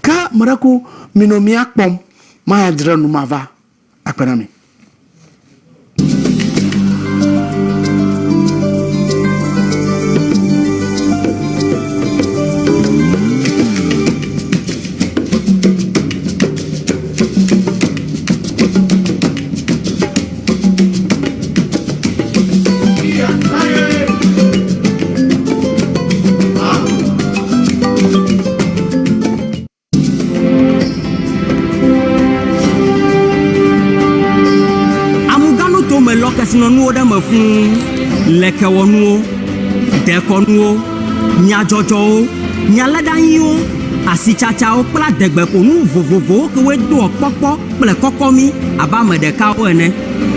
Ke meɖe ku minɔ mía kpɔm maya dzre nu mava akpe na mi. Amuganutome lɔ kesinɔnuwo ɖe eme fũu, lekewɔnuwo, dekɔnuwo, nyadzɔdzɔwo, nyaléɖeanyiwo, asitsatsawo kple adegbeƒonu vovovowo kewoe doa kpɔkpɔ kple kɔkɔ mí abe ame ɖekawo ene.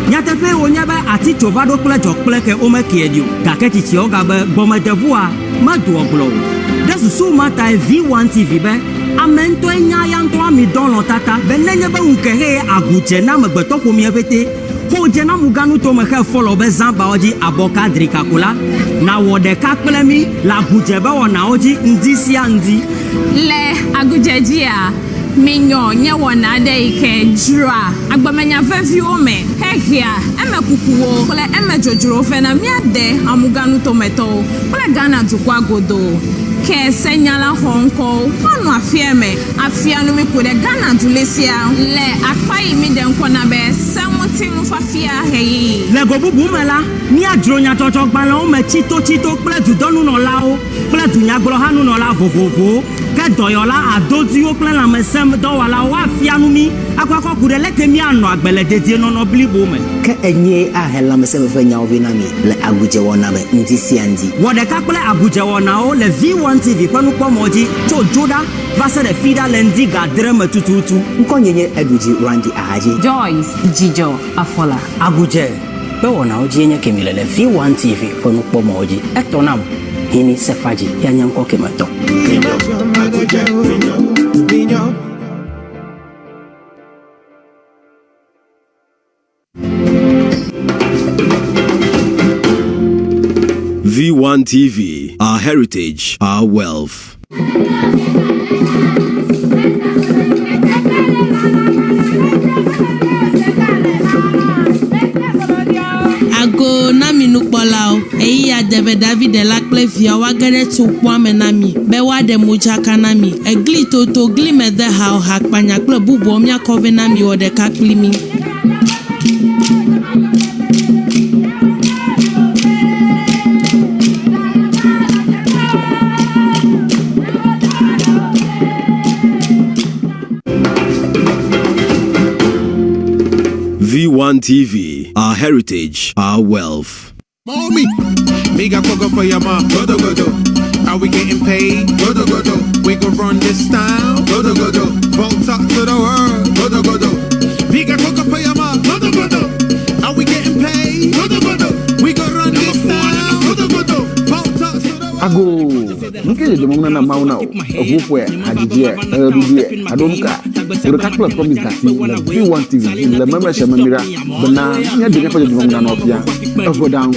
Nyateƒee wònye be ati tso va ɖo kple dzɔ kple ke womekee ɖi o, gake tsitsiawo gabe gbɔmedeʋua medoa gblɔ o. Ɖe susu ma tae V1 TV be ame ŋutɔe nya ya ŋutɔ ami dɔ lɔ̃ tata be nenye be ŋukehee agu dze na amegbetɔƒomea ƒete xo dze na muganutome xe fɔlɔ be zã bawo dzi abɔka drika ko la, nawɔ ɖeka kple mí le agudze be wɔnawo dzi ŋdi sia ŋdi. Le agudze dzia, Minyɔ nye wɔna aɖe yi ke dzroa agbemenya veviwo me hehea emekukuwo kple emedzodzrowo vɛ na mía de amuganutometɔwo kple Ghana dukɔa godoo. Ke senyala xɔŋkɔwo woanɔ afia me afia nu mí ku ɖe Ghana duli sia le akpa yi míɖe ŋkɔ na be Se Ŋuti Nufiafia Ɣeyiɣi. Le go bubu me la, míadzro nyadzɔdzɔgbalẽwo me tsitotsito kple dudɔnunɔlawo kple dunyagblɔhanunɔla vovovowo, ke dɔyɔla adodoewo kple lãmesẽdɔwɔlawo woafia nu mí akɔakɔ ku ɖe leke míanɔ agbe le dedienɔnɔ blibo me. Ke enyee ahe lãmesẽfefe nyawo vɛ na mi le agudzewɔna me ŋdi sia ŋdi. Wɔ ɖeka kple agudzewɔnawo le V-One TV ƒe nukpɔmɔ dzi tso Dzoɖa va se ɖe Fiɖa le ŋdi ga adre me tututu. Ŋkɔnye nye Eɖudzi Randy Ahadzi. Joyce Dzidzɔ Afɔla. Agudze ƒe wɔnawo dzie nye kemi le le V-One TV ƒe nukpɔmɔwo dzi. Etɔ nam Hini Sefadzi ya nye ŋkɔ ke metɔ. V1 TV, our heritage, our wealth. Ago na mi nukpɔlawo, ɣeyiɣia de be David la kple viawo woage ɖe tsokpɔa me na mi be woaɖe modzaka na mi. Egli toto, gli me de hawo, hakpanya kple bubuawo míakɔ vɛ na mi wɔ ɖeka kpli mí. V1 TV, our heritage, our wealth. Mommy, me got cocoa for your mom. Godo godo. Are we getting paid? Godo godo. We gon' run this town. Godo godo. Vote talk to the world. Godo godo. Me got cocoa for your mom. Godo godo. Are we getting paid? Godo godo. We gon' run this town. Godo godo. Vote talk to the world. Ago, nu ke dzɔdzɔme nunana Mawu na wò, eʋuƒoe, hadzidzie, eɣeɖuɖue, alo nu ka? Wò ɖeka kple Promise Dati le V1 TV dzi le memlesia me mira bena míaɖe míaƒe dzɔdzɔme nunanawo fia. Eʋe ɖaŋu,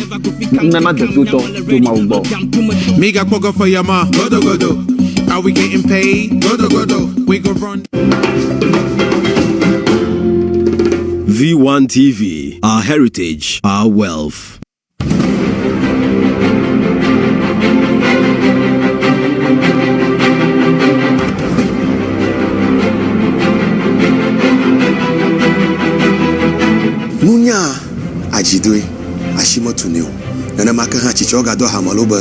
nunana detotɔ tso Mawu gbɔ. Me got cocoa for your mom. Godo godo. Are we getting paid? Godo godo. We gon' run. V1 TV, our heritage, our wealth. Nunya adzidoe, asi metunɛ o. Nenema ke hã tsitsiawo gadoa hame loo be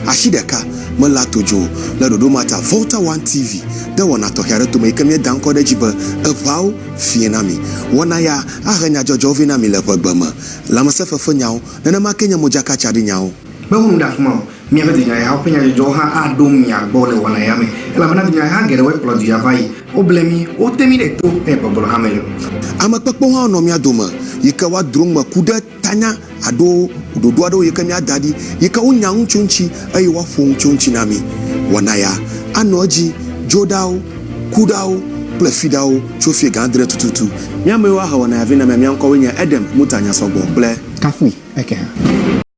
asi ɖeka meléa to dzo o. Le ɖoɖo ma ta, Volta One TV de wɔna tɔxɛ aɖe tome yi ke míeda ŋkɔ ɖe edzi be Eʋeawo Fiẽ Na Mi. Wɔna ya ahe nyadzɔdzɔwo vɛ na mi le ʋegbe me. Lãmesẽfefenyawo, nenema kee nye modzakatsaɖinyawo. Be wonu ɖe afi ma o, miaƒe dunyahehawo ƒe nyadzɔdzɔwo hã aɖo mia gbɔ le wɔna ya me, elabena dunyaheha geɖewoe kplɔ du ya va yi. Woble mí, wote mí ɖe to eye gbɔgblɔ hã meli o. Amekpekpewo hã nɔ mía dome yi ke woadro ŋme ku ɖe tanya alo ɖoɖo aɖewo yi ke míada ɖi yi ke wonya nu tso eŋuti eye woaƒo nu tso eŋuti na mí. Wɔna ya anɔ edzi Dzoɖawo, Kuɖawo kple Fiɖawo tso fiẽ ga adre tututu. Mía amewo ahe wɔna ya vɛ na mía. Mía ŋkɔwoe nye Edem Mutanyasɔgbɔ kple. Kafui eke hã.